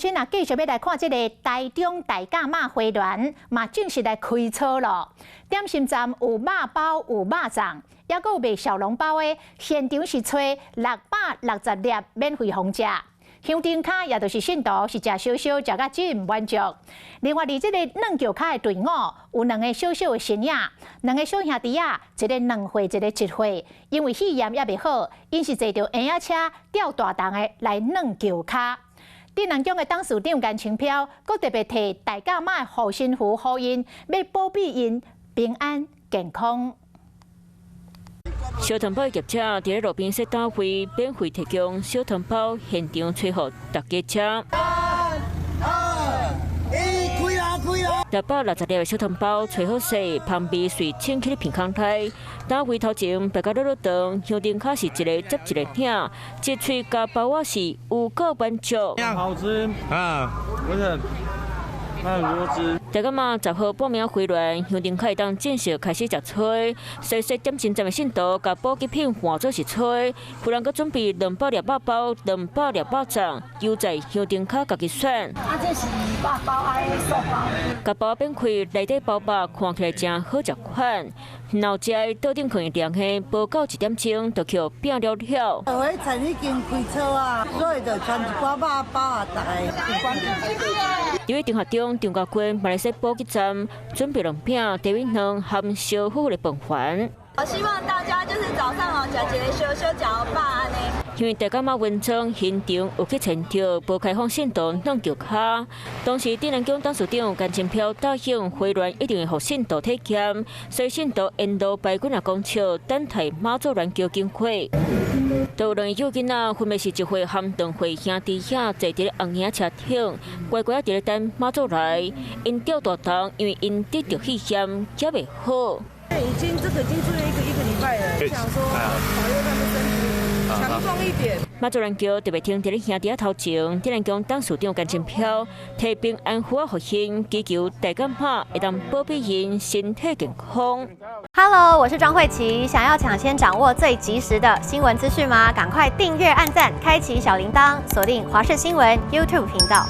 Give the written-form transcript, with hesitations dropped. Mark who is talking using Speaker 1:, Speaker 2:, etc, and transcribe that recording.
Speaker 1: 親啊，繼續欲來看這个台中大甲媽花籃嘛正式來開操囉。點心站有肉包有肉粽，抑閣有賣小籠包的，現場是揣660粒免費予食。香燈跤也就是信徒是食燒燒，食甲真滿足。另外，佇這个軟轎跤的隊伍有兩个小小的身影，兩个小兄弟仔，一个2歲，一个1歲。因為肺炎猶未好，𪜶是坐著嬰仔車吊大筒的來軟轎跤。鎮瀾宮的董事長顏清標，閣特別提大甲媽的護身符予𪜶，欲保庇𪜶平安健康。
Speaker 2: 燒湯包業者佇咧路邊設攤位，免費提供燒湯包，現場炊予大家食。
Speaker 3: 三、二、一，開啦開啦！660
Speaker 2: 粒的燒湯包炊好勢，香味隨清氣鼻孔內。攤位頭前排甲落落長，香燈跤是一个接一个領，一喙咬包仔是有夠滿足。
Speaker 4: 好吃啊，不是。
Speaker 2: 大甲媽10號報名回鑾，香燈跤會當正式開始食炊。所以說點心站的信徒共補給品換做是炊，有人閣準備200粒肉包、200粒肉粽，由在香燈跤家己選。
Speaker 5: 啊，這是肉包，啊，素包。
Speaker 2: 共包變開，內底包肉看起來誠好食款。然後食的桌頂放涼的，無夠一點鐘就予拚了了。
Speaker 3: 彼陣已經開操啊，所以就傳一寡肉包啊，逐个。
Speaker 2: 佇咧場合中，張家軍嘛來說補給站準備兩餅、茶米卵含燒火的飯團。
Speaker 6: 我希望大家就是早上哦，食一个燒燒，食予飽按呢。
Speaker 2: 因為大甲媽文創現場有去簽著，無開放信徒軟轎跤。當時鎮瀾宮董事長顏清標答應花籃一定會予信徒體驗，所以信徒沿路排幾若公尺等待媽祖鑾轎經過。都有兩个幼囡仔，分別是1歲和2歲兄弟仔，坐佇咧紅嬰車頂，乖乖仔佇咧等媽祖來。𪜶吊大筒，因為𪜶得著肺炎，猶袂好。
Speaker 7: 已經這個已經住院一個禮拜了，想說保佑他們身體強壯一點。
Speaker 2: 媽祖鑾轎特別停佇咧兄弟仔頭前，鎮瀾宮董事長顏清標提平安符仔予𪜶，祈求大甲媽會當保庇𪜶身體健康。
Speaker 8: Hello，我是莊慧琪，想要搶先掌握最及時的新聞資訊嗎？趕快訂閱、按讚、開啟小鈴鐺，鎖定華視新聞 YouTube 頻道。